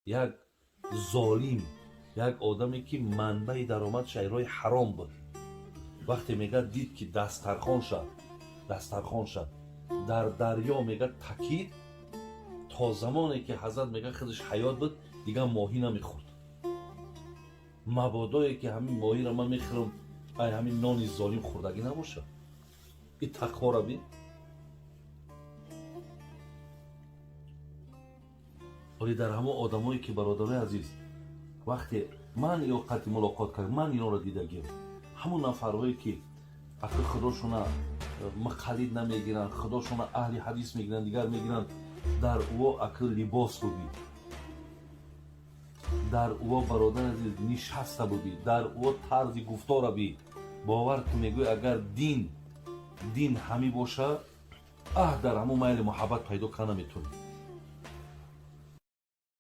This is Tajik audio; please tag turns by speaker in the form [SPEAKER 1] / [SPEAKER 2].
[SPEAKER 1] Як золим, як одаме ки манбаи даромадаш ай роҳи ҳаром буд, вақте мегӯяд, дид, ки дастархонша дар дарё, мегӯяд, такид, то замоне ки ҳазрат, мегӯяд, худаш ҳаёт буд, дигар моҳӣ намехӯрд, мабодое ки ҳамин моҳиро ман мехӯрам, ай ҳамин нони золим хӯрдагӣ набошад. И тақвора бин. Вале дар ҳамон одамое ки, бародарои азиз, вақте ман ё қатъи мулоқот кард, ман инонро дидагим, ҳамон нафарҳое ки ақли худошона муқаллид намегиранд, худошона аҳли ҳадис мегиранд, дигар мегиранд, дар ӯо ақли либос бубин, дар ӯо, бародари азиз, нишаста бубин, дар ӯо тарзи гуфтора бин, бовар ки мегӯй, агар дин ҳамӣ боша, аҳ, дар ҳамон майли муҳаббат пайдо карда наметонӣ.